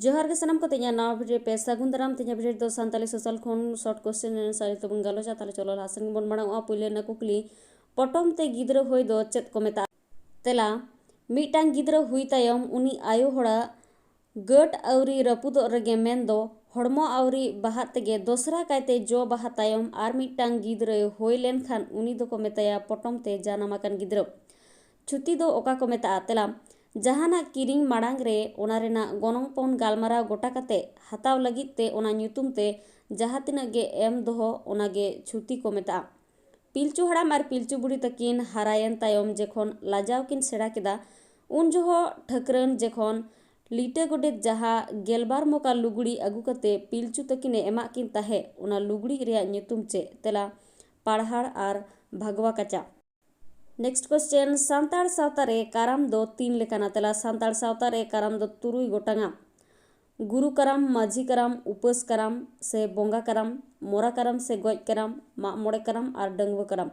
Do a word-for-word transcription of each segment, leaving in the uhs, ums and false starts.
ᱡᱚᱦᱟᱨ ᱜᱮ ᱥᱟᱱᱟᱢ ᱠᱚᱛᱮ ᱤᱧᱟᱹᱜ ᱱᱟᱣᱟ ᱵᱷᱤᱰᱤᱭᱳ ᱯᱮ ᱥᱟᱹᱜᱩᱱ ᱫᱟᱨᱟᱢ᱾ ᱛᱮᱦᱮᱧᱟᱜ ᱵᱷᱤᱰᱤᱭᱳ ᱫᱚ ᱥᱟᱱᱛᱟᱲᱤ ᱥᱳᱥᱟᱞ ᱠᱷᱚᱱ ᱥᱚᱨᱴ ᱠᱚᱥᱪᱮᱱ ᱮᱱᱥᱟᱨ ᱛᱮᱵᱚᱱ ᱜᱟᱞᱚᱪᱟ᱾ ᱛᱟᱦᱞᱮ ᱪᱚᱞᱚ ᱞᱟᱦᱟ ᱥᱮᱱ ᱵᱚᱱ ᱢᱟᱲᱟᱝ ᱚᱜᱼᱟ᱾ ᱯᱩᱭᱞᱩ ᱨᱮᱱᱟᱜ ᱠᱩᱠᱞᱤ, ᱯᱚᱴᱚᱢ ᱛᱮ ᱜᱤᱫᱽᱨᱟᱹ ᱦᱩᱭ ᱫᱚ ᱪᱮᱫ ᱠᱚ ᱢᱮᱛᱟᱜᱼᱟ? ᱛᱮᱞᱟ, ᱢᱤᱫᱴᱟᱝ ᱜᱤᱫᱽᱨᱟᱹ ᱦᱩᱭ ᱛᱟᱭᱚᱢ ᱩᱱᱤ ᱟᱭᱳ ᱦᱚᱲᱟᱜ ᱜᱟᱹᱴ ᱟᱹᱣᱨᱤ ᱨᱟᱹᱯᱩᱫᱚᱜ ᱨᱮᱜᱮ, ᱢᱮᱱᱫᱚ ᱦᱚᱲᱢᱚ ᱟᱹᱣᱨᱤ ᱵᱟᱦᱟᱜ ᱛᱮᱜᱮ, ᱫᱚᱥᱨᱟ ᱠᱟᱭᱛᱮ ᱡᱚ ᱵᱟᱦᱟ ᱛᱟᱭᱚᱢ ᱟᱨ ᱢᱤᱫᱴᱟᱝ ᱜᱤᱫᱽᱨᱟᱹᱭ ᱦᱩᱭ ᱞᱮᱱᱠᱷᱟᱱ ᱩᱱᱤ ᱫᱚᱠᱚ ᱢᱮᱛᱟᱭᱟ ᱯᱚᱴᱚᱢ ᱛᱮ ᱡᱟᱱᱟᱢ ᱟᱠᱟᱱ ᱜᱤᱫᱽᱨᱟᱹ᱾ ᱪᱷᱩᱛᱤ ᱫᱚ ᱚᱠᱟ ᱠᱚ ᱢᱮᱛᱟᱜᱼᱟ? ᱛᱮᱞᱟ, ᱡᱟᱦᱟᱱᱟᱜ ᱠᱤᱨᱤᱧ ᱢᱟᱲᱟᱝ ᱨᱮ ᱚᱱᱟ ᱨᱮᱱᱟᱜ ᱜᱚᱱᱚᱝ ᱯᱚᱱ ᱜᱟᱞᱢᱟᱨᱟᱣ ᱜᱚᱴᱟ ᱠᱟᱛᱮ ᱦᱟᱛᱟᱣ ᱞᱟᱹᱜᱤᱫ ᱛᱮ ᱚᱱᱟ ᱧᱩᱛᱩᱢ ᱛᱮ ᱡᱟᱦᱟᱸ ᱛᱤᱱᱟᱹᱜ ᱜᱮ ᱮᱢ ᱫᱚᱦᱚ, ᱚᱱᱟ ᱜᱮ ᱪᱷᱩᱛᱤ ᱠᱚ ᱢᱮᱛᱟᱜᱼᱟ᱾ ᱯᱤᱞᱪᱩ ᱦᱟᱲᱟᱢ ᱟᱨ ᱯᱤᱞᱪᱩ ᱵᱩᱲᱦᱤ ᱛᱟᱹᱠᱤᱱ ᱦᱟᱨᱟᱭᱮᱱ ᱛᱟᱭᱚᱢ ᱡᱮᱠᱷᱚᱱ ᱞᱟᱡᱟᱣ ᱠᱤᱱ ᱥᱮᱬᱟ ᱠᱮᱫᱟ, ᱩᱱ ᱡᱚᱦᱚᱜ ᱴᱷᱟᱹᱠᱨᱟᱹᱱ ᱡᱮᱠᱷᱚᱱ ᱞᱤᱴᱟᱹ ᱜᱚᱰᱮᱛ ᱡᱟᱦᱟᱸ ᱜᱮᱞᱵᱟᱨ ᱢᱚᱠᱟ ᱞᱩᱜᱽᱲᱤ ᱟᱹᱜᱩ ᱠᱟᱛᱮ ᱯᱤᱞᱪᱩ ᱛᱟᱹᱠᱤᱱᱮ ᱮᱢᱟᱜ ᱠᱤᱱ ᱛᱟᱦᱮᱸᱫ, ᱚᱱᱟ ᱞᱩᱜᱽᱲᱤ ᱨᱮᱭᱟᱜ ᱧᱩᱛᱩᱢ ᱪᱮᱫ? ᱛᱮᱞᱟ, ᱯᱟᱲᱦᱟᱲ ᱟᱨ ᱵᱷᱟᱜᱽᱣᱟ ᱠᱟᱪᱟ᱾ ᱱᱮᱠᱥᱴ ᱠᱚᱥᱪᱮᱱ, ᱥᱟᱱᱛᱟᱲ ᱥᱟᱶᱛᱟ ᱨᱮ ᱠᱟᱨᱟᱢ ᱫᱚ ᱛᱤᱱ ᱞᱮᱠᱟᱱᱟ? ᱛᱮᱞᱟ, ᱥᱟᱱᱛᱟᱲ ᱥᱟᱶᱛᱟ ᱨᱮ ᱠᱟᱨᱟᱢ ᱫᱚ ᱛᱩᱨᱩᱭ ᱜᱚᱴᱟᱝᱟ᱾ ᱜᱩᱨᱩ ᱠᱟᱨᱟᱢ, ᱢᱟᱹᱡᱷᱤ ᱠᱟᱨᱟᱢ, ᱩᱯᱟᱹᱥ ᱠᱟᱨᱟᱢ ᱥᱮ ᱵᱚᱸᱜᱟ ᱠᱟᱨᱟᱢ, ᱢᱚᱨᱟ ᱠᱟᱨᱟᱢ ᱥᱮ ᱜᱚᱡ ᱠᱟᱨᱟᱢ, ᱢᱟᱜ ᱢᱚᱬᱮ ᱠᱟᱨᱟᱢ ᱟᱨ ᱰᱟᱺᱜᱩᱣᱟᱹ ᱠᱟᱨᱟᱢ᱾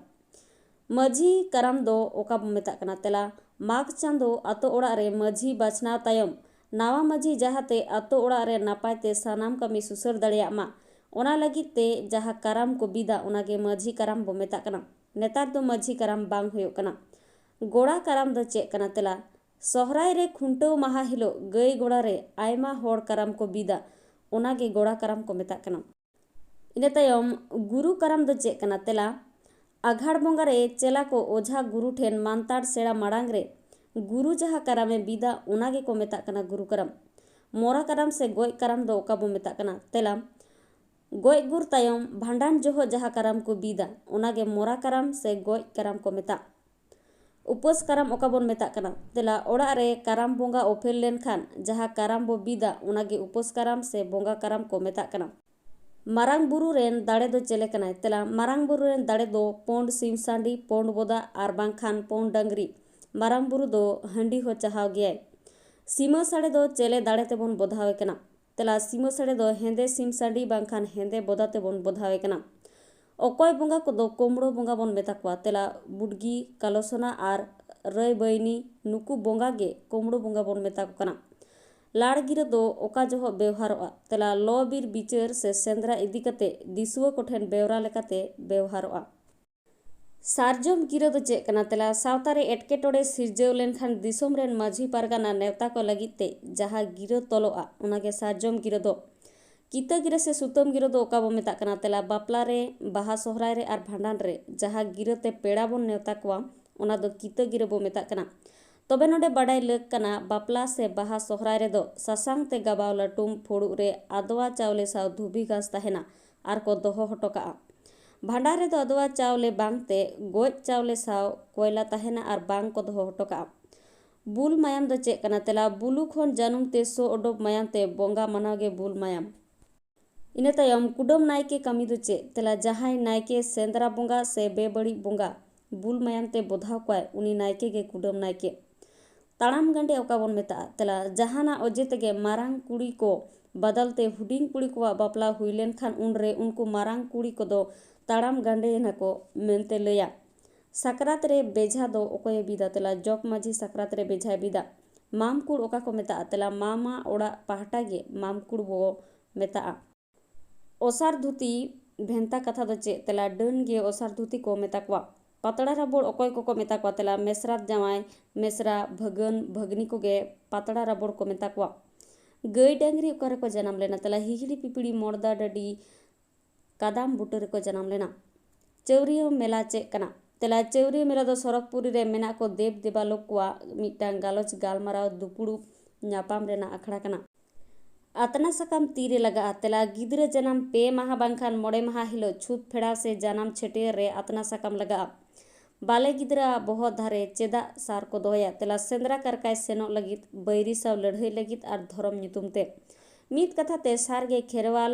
ᱢᱟᱹᱡᱷᱤ ᱠᱟᱨᱟᱢ ᱫᱚ ᱚᱠᱟ ᱵᱚ ᱢᱮᱛᱟᱜ ᱠᱟᱱᱟ? ᱛᱮᱞᱟ, ᱢᱟᱜᱽ ᱪᱟᱸᱫᱳ ᱟᱛᱳ ᱚᱲᱟᱜ ᱨᱮ ᱢᱟᱹᱡᱷᱤ ᱵᱟᱪᱷᱱᱟᱣ ᱛᱟᱭᱚᱢ ᱱᱟᱣᱟ ᱢᱟᱹᱡᱷᱤ ᱡᱟᱦᱟᱸᱛᱮ ᱟᱛᱳ ᱚᱲᱟᱜ ᱨᱮ ᱱᱟᱯᱟᱭ ᱛᱮ ᱥᱟᱱᱟᱢ ᱠᱟᱹᱢᱤ ᱥᱩᱥᱟᱹᱨ ᱫᱟᱲᱮᱭᱟᱜ ᱢᱟ, ᱚᱱᱟ ᱞᱟᱹᱜᱤᱫ ᱛᱮ ᱡᱟᱦᱟᱸ ᱠᱟᱨᱟᱢ ᱠᱚ ᱵᱤᱫᱟ, ᱚᱱᱟᱜᱮ ᱢᱟᱹᱡᱷᱤ ᱠᱟᱨᱟᱢ ᱵᱚ ᱢᱮᱛᱟᱜ ᱠᱟᱱᱟ᱾ ᱱᱮᱛᱟᱨ ᱫᱚ ᱢᱟᱹᱡᱷᱤ ᱠᱟᱨᱟᱢ ᱵᱟᱝ ᱦᱩᱭᱩᱜ ᱠᱟᱱᱟ᱾ ᱜᱚᱲᱟ ᱠᱟᱨᱟᱢ ᱫᱚ ᱪᱮᱫ ᱠᱟᱱᱟ? ᱛᱮᱞᱟ, ᱥᱚᱦᱨᱟᱭ ᱨᱮ ᱠᱷᱩᱱᱴᱟᱹᱣ ᱢᱟᱦᱟ ᱦᱤᱞᱳᱜ ᱜᱟᱹᱭ ᱜᱚᱲᱟ ᱨᱮ ᱟᱭᱢᱟ ᱦᱚᱲ ᱠᱟᱨᱟᱢ ᱠᱚ ᱵᱤᱫᱟ, ᱚᱱᱟᱜᱮ ᱜᱚᱲᱟ ᱠᱟᱨᱟᱢ ᱠᱚ ᱢᱮᱛᱟᱜ ᱠᱟᱱᱟ᱾ ᱤᱱᱟᱹ ᱛᱟᱭᱚᱢ ᱜᱩᱨᱩ ᱠᱟᱨᱟᱢ ᱫᱚ ᱪᱮᱫ ᱠᱟᱱᱟ? ᱛᱮᱞᱟ, ᱟᱜᱷᱟᱲ ᱵᱚᱸᱜᱟ ᱨᱮ ᱪᱮᱞᱟ ᱠᱚ ᱚᱡᱷᱟ ᱜᱩᱨᱩ ᱴᱷᱮᱱ ᱢᱟᱱᱛᱟᱲ ᱥᱮᱬᱟ ᱢᱟᱲᱟᱝ ᱨᱮ ᱜᱩᱨᱩ ᱡᱟᱦᱟᱸ ᱠᱟᱨᱟᱢᱮ ᱵᱤᱫᱟ, ᱚᱱᱟ ᱜᱮᱠᱚ ᱢᱮᱛᱟᱜ ᱠᱟᱱᱟ ᱜᱩᱨᱩ ᱠᱟᱨᱟᱢ᱾ ᱢᱚᱨᱟ ᱠᱟᱨᱟᱢ ᱥᱮ ᱜᱚᱡ ᱠᱟᱨᱟᱢ ᱫᱚ ᱚᱠᱟ ᱵᱚ ᱢᱮᱛᱟᱜ ᱠᱟᱱᱟ? ᱛᱮᱞᱟ, ᱜᱚᱡ ᱜᱩᱨ ᱛᱟᱭᱚᱢ ᱵᱷᱟᱸᱰᱟᱱ ᱡᱚᱦᱚᱜ ᱡᱟᱦᱟᱸ ᱠᱟᱨᱟᱢ ᱠᱚ ᱵᱤᱫᱟ, ᱚᱱᱟᱜᱮ ᱢᱚᱨᱟ ᱠᱟᱨᱟᱢ ᱥᱮ ᱜᱚᱡ ᱠᱟᱨᱟᱢ ᱠᱚ ᱢᱮᱛᱟᱜ᱾ ᱩᱯᱟᱹᱥ ᱠᱟᱨᱟᱢ ᱚᱠᱟ ᱵᱚᱱ ᱢᱮᱛᱟᱜ ᱠᱟᱱᱟ? ᱛᱮᱞᱟ, ᱚᱲᱟᱜ ᱨᱮ ᱠᱟᱨᱟᱢ ᱵᱚᱸᱜᱟ ᱚᱯᱮᱞ ᱞᱮᱱᱠᱷᱟᱱ ᱡᱟᱦᱟᱸ ᱠᱟᱨᱟᱢ ᱵᱚ ᱵᱤᱫᱟ, ᱚᱱᱟᱜᱮ ᱩᱯᱟᱹᱥ ᱠᱟᱨᱟᱢ ᱥᱮ ᱵᱚᱸᱜᱟ ᱠᱟᱨᱟᱢ ᱠᱚ ᱢᱮᱛᱟᱜ ᱠᱟᱱᱟ᱾ ᱢᱟᱨᱟᱝ ᱵᱩᱨᱩ ᱨᱮᱱ ᱫᱟᱲᱮ ᱫᱚ ᱪᱮᱞᱮ ᱠᱟᱱᱟᱭ? ᱛᱮᱞᱟ, ᱢᱟᱨᱟᱝ ᱵᱩᱨᱩ ᱨᱮᱱ ᱫᱟᱲᱮ ᱫᱚ ᱯᱳᱸᱰ ᱥᱤᱢ ᱥᱟᱺᱰᱤ, ᱯᱳᱸᱰ ᱵᱚᱫᱟ ᱟᱨ ᱵᱟᱝᱠᱷᱟᱱ ᱯᱳᱸᱰ ᱰᱟᱹᱝᱨᱤ᱾ ᱢᱟᱨᱟᱝ ᱵᱩᱨᱩ ᱫᱚ ᱦᱟᱺᱰᱤ ᱦᱚᱸ ᱪᱟᱦᱟᱣ ᱜᱮᱭᱟᱭ᱾ ᱥᱤᱢᱟᱹ ᱥᱟᱲᱮ ᱫᱚ ᱪᱮᱞᱮ ᱫᱟᱲᱮ ᱛᱮᱵᱚᱱ ᱵᱚᱫᱷᱟᱣᱮ ᱠᱟᱱᱟ? ᱛᱮᱞᱟ, ᱥᱤᱢᱟᱹ ᱥᱟᱲᱮ ᱫᱚ ᱦᱮᱸᱫᱮ ᱥᱤᱢ ᱥᱟᱺᱰᱤ ᱵᱟᱝᱠᱷᱟᱱ ᱦᱮᱸᱫᱮ ᱵᱚᱫᱟ ᱛᱮᱵᱚᱱ ᱵᱚᱫᱷᱟᱣᱮ ᱠᱟᱱᱟ᱾ ᱚᱠᱚᱭ ᱵᱚᱸᱜᱟ ᱠᱚᱫᱚ ᱠᱳᱢᱲᱳ ᱵᱚᱸᱜᱟ ᱵᱚᱱ ᱢᱮᱛᱟ ᱠᱚᱣᱟ? ᱛᱮᱞᱟ, ᱵᱩᱰᱜᱤ, ᱠᱟᱞᱚᱥᱚᱱᱟ ᱟᱨ ᱨᱟᱹᱭ ᱵᱟᱹᱭᱱᱤ, ᱱᱩᱠᱩ ᱵᱚᱸᱜᱟ ᱜᱮ ᱠᱳᱢᱲᱳ ᱵᱚᱸᱜᱟ ᱵᱚᱱ ᱢᱮᱛᱟ ᱠᱚ ᱠᱟᱱᱟ᱾ ᱞᱟᱲ ᱜᱤᱨᱟᱹ ᱫᱚ ᱚᱠᱟ ᱡᱚᱦᱚᱜ ᱵᱮᱣᱦᱟᱨᱚᱜᱼᱟ? ᱛᱮᱞᱟ, ᱞᱚ ᱵᱤᱨ ᱵᱤᱪᱟᱹᱨ ᱥᱮ ᱥᱮᱸᱫᱽᱨᱟ ᱤᱫᱤ ᱠᱟᱛᱮ ᱫᱤᱥᱩᱣᱟᱹ ᱠᱚᱴᱷᱮᱱ ᱵᱮᱣᱨᱟ ᱞᱮᱠᱟᱛᱮ ᱵᱮᱣᱦᱟᱨᱚᱜᱼᱟ᱾ ᱥᱟᱨᱡᱚᱢ ᱜᱤᱨᱟᱹ ᱫᱚ ᱪᱮᱫ ᱠᱟᱱᱟ? ᱛᱮᱞᱟ, ᱥᱟᱶᱛᱟ ᱨᱮ ᱮᱴᱠᱮᱴᱚᱬᱮ ᱥᱤᱨᱡᱟᱹᱣ ᱞᱮᱱᱠᱷᱟᱱ ᱫᱤᱥᱚᱢ ᱨᱮᱱ ᱢᱟᱹᱡᱷᱤ ᱯᱟᱨᱜᱟᱱᱟ ᱱᱮᱣᱛᱟ ᱠᱚ ᱞᱟᱹᱜᱤᱫ ᱛᱮ ᱡᱟᱦᱟᱸ ᱜᱤᱨᱟᱹ ᱛᱚᱞᱚᱜᱼᱟ, ᱚᱱᱟᱜᱮ ᱥᱟᱨᱡᱚᱢ ᱜᱤᱨᱟᱹ ᱫᱚ᱾ ᱠᱤᱛᱟᱹ ᱜᱤᱨᱟᱹ ᱥᱮ ᱥᱩᱛᱟᱹᱢ ᱜᱤᱨᱟᱹ ᱫᱚ ᱚᱠᱟ ᱵᱚ ᱢᱮᱛᱟᱜ ᱠᱟᱱᱟ? ᱛᱮᱞᱟ, ᱵᱟᱯᱞᱟ ᱨᱮ, ᱵᱟᱦᱟ ᱥᱚᱦᱨᱟᱭ ᱨᱮ ᱟᱨ ᱵᱷᱟᱸᱰᱟᱱ ᱨᱮ ᱡᱟᱦᱟᱸ ᱜᱤᱨᱟᱹ ᱛᱮ ᱯᱮᱲᱟ ᱵᱚᱱ ᱱᱮᱣᱛᱟ ᱠᱚᱣᱟ, ᱚᱱᱟ ᱫᱚ ᱠᱤᱛᱟᱹ ᱜᱤᱨᱟᱹ ᱵᱚ ᱢᱮᱛᱟᱜ ᱠᱟᱱᱟ᱾ ᱛᱚᱵᱮ ᱱᱚᱰᱮ ᱵᱟᱰᱟᱭ ᱞᱟᱹᱠ ᱠᱟᱱᱟ, ᱵᱟᱯᱞᱟ ᱥᱮ ᱵᱟᱦᱟ ᱥᱚᱦᱨᱟᱭ ᱨᱮᱫᱚ ᱥᱟᱥᱟᱝ ᱛᱮ ᱜᱟᱵᱟᱣ ᱞᱟᱹᱴᱩᱢ ᱯᱷᱩᱲᱩᱜ ᱨᱮ ᱟᱫᱽᱣᱟ ᱪᱟᱣᱞᱮ ᱥᱟᱶ ᱫᱷᱩᱵᱤ ᱜᱷᱟᱥ ᱛᱟᱦᱮᱱᱟ ᱟᱨ ᱠᱚ ᱫᱚᱦᱚ ᱦᱚᱴᱚ ᱠᱟᱜᱼᱟ᱾ ᱵᱷᱟᱸᱰᱟᱱ ᱨᱮᱫᱚ ᱟᱫᱽᱣᱟ ᱪᱟᱣᱞᱮ ᱵᱟᱝ ᱛᱮ ᱜᱚᱡ ᱪᱟᱣᱞᱮ ᱥᱟᱶ ᱠᱚᱭᱞᱟ ᱛᱟᱦᱮᱱᱟ ᱟᱨ ᱵᱟᱝ ᱠᱚ ᱫᱚᱦᱚ ᱦᱚᱴᱚ ᱠᱟᱜᱼᱟ᱾ ᱵᱩᱞ ᱢᱟᱭᱟᱢ ᱫᱚ ᱪᱮᱫ ᱠᱟᱱᱟ? ᱛᱮᱞᱟ, ᱵᱩᱞᱩ ᱠᱷᱚᱱ ᱡᱟᱹᱱᱩᱢ ᱛᱮ ᱥᱚ ᱚᱰᱚᱠ ᱢᱟᱭᱟᱢ ᱛᱮ ᱵᱚᱸᱜᱟ ᱢᱟᱱᱟᱣ ᱜᱮ ᱵᱩᱞ ᱢᱟᱭᱟᱢ᱾ ᱤᱱᱟᱹ ᱛᱟᱭᱚᱢ ᱠᱩᱰᱟᱹᱢ ᱱᱟᱭᱠᱮ ᱠᱟᱹᱢᱤ ᱫᱚ ᱪᱮᱫ? ᱛᱮᱞᱟ, ᱡᱟᱦᱟᱸᱭ ᱱᱟᱭᱠᱮ ᱥᱮᱸᱫᱽᱨᱟ ᱵᱚᱸᱜᱟ ᱥᱮ ᱵᱮᱵᱟᱹᱲᱤᱡ ᱵᱚᱸᱜᱟ ᱵᱩᱞ ᱢᱟᱭᱟᱢ ᱛᱮ ᱵᱚᱫᱷᱟᱣ ᱠᱚᱣᱟᱭ, ᱩᱱᱤ ᱱᱟᱭᱠᱮ ᱜᱮ ᱠᱩᱰᱟᱹᱢ ᱱᱟᱭᱠᱮ᱾ ᱛᱟᱲᱟᱢ ᱜᱟᱸᱰᱮ ᱚᱠᱟ ᱵᱚᱱ ᱢᱮᱛᱟᱜᱼᱟ? ᱛᱮᱞᱟ, ᱡᱟᱦᱟᱱᱟᱜ ᱚᱡᱮ ᱛᱮᱜᱮ ᱢᱟᱨᱟᱝ ᱠᱩᱲᱤ ᱠᱚ ᱵᱟᱫᱟᱞ ᱛᱮ ᱦᱩᱰᱤᱧ ᱠᱩᱲᱤ ᱠᱚᱣᱟᱜ ᱵᱟᱯᱞᱟ ᱦᱩᱭ ᱞᱮᱱᱠᱷᱟᱱ ᱩᱱᱨᱮ ᱩᱱᱠᱩ ᱢᱟᱨᱟᱝ ᱠᱩᱲᱤ ᱠᱚᱫᱚ ᱛᱟᱲᱟᱢ ᱜᱟᱸᱰᱮᱭᱮᱱᱟ ᱠᱚ ᱢᱮᱱᱛᱮ ᱞᱟᱹᱭᱟ᱾ ᱥᱟᱠᱨᱟᱛ ᱨᱮ ᱵᱮᱡᱷᱟ ᱫᱚ ᱚᱠᱚᱭᱮ ᱵᱤᱫᱟ? ᱛᱮᱞᱟ, ᱡᱚᱜᱽ ᱢᱟᱹᱡᱷᱤ ᱥᱟᱠᱨᱟᱛ ᱨᱮ ᱵᱮᱡᱷᱟᱭ ᱵᱤᱫᱟ᱾ ᱢᱟᱢᱠᱩᱲ ᱚᱠᱟ ᱠᱚ ᱢᱮᱛᱟᱜᱼᱟ? ᱛᱮᱞᱟ, ᱢᱟᱢᱟ ᱚᱲᱟᱜ ᱯᱟᱦᱴᱟ ᱜᱮ ᱢᱟᱢᱠᱩᱲ ᱵᱚ ᱢᱮᱛᱟᱜᱼᱟ᱾ ᱚᱥᱟᱨ ᱫᱷᱩᱛᱤ ᱵᱷᱮᱱᱛᱟ ᱠᱟᱛᱷᱟ ᱫᱚ ᱪᱮᱫ? ᱛᱮᱞᱟ, ᱰᱟᱹᱱ ᱜᱮ ᱚᱥᱟᱨ ᱫᱷᱩᱛᱤ ᱠᱚ ᱢᱮᱛᱟ ᱠᱚᱣᱟ᱾ ᱯᱟᱛᱲᱟ ᱨᱟᱵᱚᱲ ᱚᱠᱚᱭ ᱠᱚᱠᱚ ᱢᱮᱛᱟ ᱠᱚᱣᱟ? ᱛᱮᱞᱟ, ᱢᱮᱥᱨᱟᱛ ᱡᱟᱶᱟᱭ, ᱢᱮᱥᱨᱟ, ᱵᱷᱟᱹᱜᱟᱹᱱ, ᱵᱷᱟᱹᱜᱽᱱᱤ ᱠᱚᱜᱮ ᱯᱟᱛᱲᱟ ᱨᱟᱵᱚᱲ ᱠᱚ ᱢᱮᱛᱟ ᱠᱚᱣᱟ᱾ ᱜᱟᱹᱭ ᱰᱟᱹᱝᱨᱤ ᱚᱠᱟ ᱨᱮᱠᱚ ᱡᱟᱱᱟᱢ ᱞᱮᱱᱟ? ᱛᱮᱞᱟ, ᱦᱤᱦᱤᱲᱤ ᱯᱤᱯᱤᱲᱤ ᱢᱚᱲᱫᱟ ᱰᱟᱹᱰᱤ ᱠᱟᱫᱟᱢ ᱵᱩᱴᱟᱹ ᱨᱮᱠᱚ ᱡᱟᱱᱟᱢ ᱞᱮᱱᱟ᱾ ᱪᱟᱹᱣᱨᱤᱭᱟᱹ ᱢᱮᱞᱟ ᱪᱮᱫ ᱠᱟᱱᱟ? ᱛᱮᱞᱟ, ᱪᱟᱹᱣᱨᱤᱭᱟᱹ ᱢᱮᱞᱟ ᱫᱚ ᱥᱚᱨᱚᱜᱽᱯᱩᱨᱤ ᱨᱮ ᱢᱮᱱᱟᱜ ᱠᱚ ᱫᱮᱵ ᱫᱮᱵᱟᱞᱳᱠ ᱠᱚᱣᱟᱜ ᱢᱤᱫᱴᱟᱝ ᱜᱟᱞᱚᱪ ᱜᱟᱞᱢᱟᱨᱟᱣ ᱫᱩᱯᱩᱲᱩᱵ ᱧᱟᱯᱟᱢ ᱨᱮᱱᱟᱜ ᱟᱠᱷᱲᱟ ᱠᱟᱱᱟ᱾ ᱟᱛᱱᱟ ᱥᱟᱠᱟᱢ ᱛᱤᱨᱮ ᱞᱟᱜᱟᱜᱼᱟ? ᱛᱮᱞᱟ, ᱜᱤᱫᱽᱨᱟᱹ ᱡᱟᱱᱟᱢ ᱯᱮ ᱢᱟᱦᱟ ᱵᱟᱝᱠᱷᱟᱱ ᱢᱚᱬᱮ ᱢᱟᱦᱟ ᱦᱤᱞᱳᱜ ᱪᱷᱩᱛ ᱯᱷᱮᱲᱟᱣ ᱥᱮ ᱡᱟᱱᱟᱢ ᱪᱷᱟᱹᱴᱭᱟᱹᱨ ᱨᱮ ᱟᱛᱱᱟ ᱥᱟᱠᱟᱢ ᱞᱟᱜᱟᱜᱼᱟ᱾ ᱵᱟᱞᱮ ᱜᱤᱫᱽᱨᱟᱹᱣᱟᱜ ᱵᱚᱦᱚᱜ ᱫᱷᱟᱨᱮ ᱪᱮᱫᱟᱜ ᱥᱟᱨ ᱠᱚ ᱫᱚᱦᱚᱭᱟ? ᱛᱮᱞᱟ, ᱥᱮᱸᱫᱽᱨᱟ ᱠᱟᱨᱠᱟᱭ ᱥᱮᱱᱚᱜ ᱞᱟᱹᱜᱤᱫ, ᱵᱟᱹᱭᱨᱤ ᱥᱟᱶ ᱞᱟᱹᱲᱦᱟᱹᱭ ᱞᱟᱹᱜᱤᱫ ᱟᱨ ᱫᱷᱚᱨᱚᱢ ᱧᱩᱛᱩᱢ ᱛᱮ᱾ ᱢᱤᱫ ᱠᱟᱛᱷᱟ ᱛᱮ, ᱥᱟᱨ ᱜᱮ ᱠᱷᱮᱨᱣᱟᱞ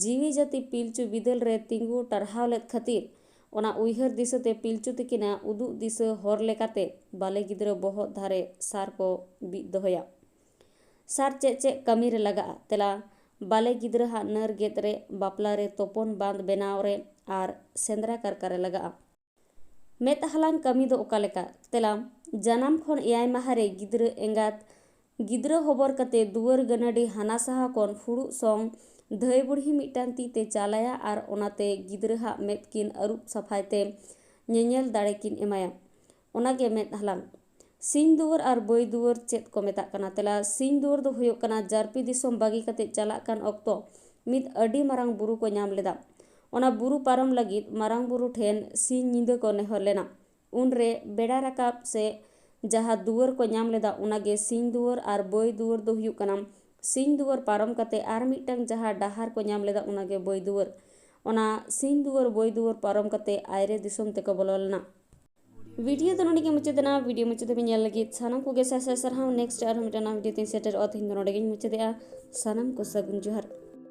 ᱡᱤᱣᱤ ᱡᱟᱹᱛᱤ ᱯᱤᱞᱪᱩ ᱵᱤᱫᱟᱹᱞ ᱨᱮ ᱛᱤᱸᱜᱩ ᱴᱟᱨᱦᱟᱣ ᱞᱮᱫ ᱠᱷᱟᱹᱛᱤᱨ, ᱚᱱᱟ ᱩᱭᱦᱟᱹᱨ ᱫᱤᱥᱟᱹ ᱛᱮ ᱯᱤᱞᱪᱩ ᱛᱤᱠᱤᱱᱟᱜ ᱩᱫᱩᱜ ᱫᱤᱥᱟᱹ ᱦᱚᱨ ᱞᱮᱠᱟᱛᱮ ᱵᱟᱞᱮ ᱜᱤᱫᱽᱨᱟᱹ ᱵᱚᱦᱚᱜ ᱫᱷᱟᱨᱮ ᱥᱟᱨ ᱠᱚ ᱵᱤᱫ ᱫᱚᱦᱚᱭᱟ᱾ ᱥᱟᱨ ᱪᱮᱫ ᱪᱮᱫ ᱠᱟᱹᱢᱤ ᱨᱮ ᱞᱟᱜᱟᱜᱼᱟ? ᱛᱮᱞᱟ, ᱵᱟᱞᱮ ᱜᱤᱫᱽᱨᱟᱹ ᱦᱟᱜ ᱱᱟᱹᱨ ᱜᱮᱫ ᱨᱮ, ᱵᱟᱯᱞᱟ ᱨᱮ, ᱛᱚᱯᱚᱱ ᱵᱟᱸᱫ ᱵᱮᱱᱟᱣ ᱨᱮ ᱟᱨ ᱥᱮᱸᱫᱽᱨᱟ ᱠᱟᱨᱠᱟ ᱨᱮ ᱞᱟᱜᱟᱜᱼᱟ᱾ ᱢᱮᱫ ᱦᱟᱞᱟᱝ ᱠᱟᱹᱢᱤ ᱫᱚ ᱚᱠᱟ ᱞᱮᱠᱟ? ᱛᱮᱞᱟ, ᱡᱟᱱᱟᱢ ᱠᱷᱚᱱ ᱮᱭᱟᱭ ᱢᱟᱦᱟ ᱨᱮ ᱜᱤᱫᱽᱨᱟᱹ ᱮᱸᱜᱟᱛ ᱜᱤᱫᱽᱨᱟᱹ ᱦᱚᱵᱚᱨ ᱠᱟᱛᱮ ᱫᱩᱣᱟᱹᱨ ᱜᱟᱹᱱᱟᱰᱤ ᱦᱟᱱᱟ ᱥᱟᱦᱟ ᱠᱷᱚᱱ ᱯᱷᱩᱲᱩᱜ ᱥᱚᱝ ᱫᱷᱟᱹᱭ ᱵᱩᱲᱦᱤ ᱢᱤᱫᱴᱟᱝ ᱛᱤ ᱛᱮ ᱪᱟᱞᱟᱭᱟ ᱟᱨ ᱚᱱᱟᱛᱮ ᱜᱤᱫᱽᱨᱟᱹ ᱦᱟᱜ ᱢᱮᱫ ᱠᱤᱱ ᱟᱹᱨᱩᱵ ᱥᱟᱯᱷᱟᱭ ᱛᱮ ᱧᱮᱧᱮᱞ ᱫᱟᱲᱮ ᱠᱤᱱ ᱮᱢᱟᱭᱟ᱾ ᱚᱱᱟᱜᱮ ᱢᱮᱫ ᱦᱟᱞᱟᱝ᱾ ᱥᱤᱧ ᱫᱩᱣᱟᱹᱨ ᱟᱨ ᱵᱟᱹᱭ ᱫᱩᱣᱟᱹᱨ ᱪᱮᱫ ᱠᱚ ᱢᱮᱛᱟᱜ ᱠᱟᱱᱟ? ᱛᱮᱞᱟ, ᱥᱤᱧ ᱫᱩᱣᱟᱹᱨ ᱫᱚ ᱦᱩᱭᱩᱜ ᱠᱟᱱᱟ ᱡᱟᱨᱯᱤ ᱫᱤᱥᱚᱢ ᱵᱟᱹᱜᱤ ᱠᱟᱛᱮ ᱪᱟᱞᱟᱜ ᱠᱟᱱ ᱚᱠᱛᱚ ᱢᱤᱫ ᱟᱹᱰᱤ ᱢᱟᱨᱟᱝ ᱵᱩᱨᱩ ᱠᱚ ᱧᱟᱢ ᱞᱮᱫᱟ᱾ ᱚᱱᱟ ᱵᱩᱨᱩ ᱯᱟᱨᱚᱢ ᱞᱟᱹᱜᱤᱫ ᱢᱟᱨᱟᱝ ᱵᱩᱨᱩ ᱴᱷᱮᱱ ᱥᱤᱧ ᱧᱤᱫᱟᱹ ᱠᱚ ᱱᱮᱦᱚᱨ ᱞᱮᱱᱟ᱾ ᱩᱱᱨᱮ ᱵᱮᱲᱟ ᱨᱟᱠᱟᱵ ᱥᱮ ᱡᱟᱦᱟᱸ ᱫᱩᱣᱟᱹᱨ ᱠᱚ ᱧᱟᱢ ᱞᱮᱫᱟ, ᱚᱱᱟᱜᱮ ᱥᱤᱧ ᱫᱩᱣᱟᱹᱨ ᱟᱨ ᱵᱟᱹᱭ ᱫᱩᱣᱟᱹᱨ ᱫᱚ ᱦᱩᱭᱩᱜ ᱠᱟᱱᱟ ᱥᱤᱧ ᱫᱩᱣᱟᱹᱨ ᱯᱟᱨᱚᱢ ᱠᱟᱛᱮ ᱟᱨ ᱢᱤᱫᱴᱟᱝ ᱡᱟᱦᱟᱸ ᱰᱟᱦᱟᱨ ᱠᱚ ᱧᱟᱢ ᱞᱮᱫᱟ, ᱚᱱᱟᱜᱮ ᱵᱟᱹᱭ ᱫᱩᱣᱟᱹᱨ᱾ ᱚᱱᱟ ᱥᱤᱧ ᱫᱩᱣᱟᱹᱨ ᱵᱟᱹᱭ ᱫᱩᱣᱟᱹᱨ ᱯᱟᱨᱚᱢ ᱠᱟᱛᱮ ᱟᱭᱨᱮ ᱫᱤᱥᱚᱢ ᱛᱮᱠᱚ ᱵᱚᱞᱚ ᱞᱮᱱᱟ᱾ ᱵᱷᱤᱰᱤᱭᱳ ᱫᱚ ᱱᱚᱰᱮ ᱜᱮ ᱢᱩᱪᱟᱹᱫ ᱮᱱᱟ᱾ ᱵᱷᱤᱰᱤᱭᱳ ᱢᱩᱪᱟᱹᱫ ᱫᱷᱟᱹᱵᱤᱡ ᱧᱮᱞ ᱞᱟᱹᱜᱤᱫ ᱥᱟᱱᱟᱢ ᱠᱚᱜᱮ ᱥᱟᱭ ᱥᱟᱭ ᱥᱟᱨᱦᱟᱣ᱾ ᱱᱮᱠᱥᱴ ᱟᱨᱦᱚᱸ ᱢᱤᱫᱴᱟᱝ ᱱᱟᱣᱟ ᱵᱷᱤᱰᱤᱭᱳ ᱛᱤᱧ ᱥᱮᱴᱮᱨᱚᱜᱼᱟ᱾ ᱛᱮᱦᱮᱧ ᱫᱚ ᱱᱚᱰᱮ ᱜᱤᱧ ᱢᱩᱪᱟᱹᱫᱮᱜᱼᱟ᱾ ᱥᱟᱱᱟᱢ ᱠᱚ ᱥᱟᱹᱜᱩᱱ ᱡᱚᱦᱟᱨ᱾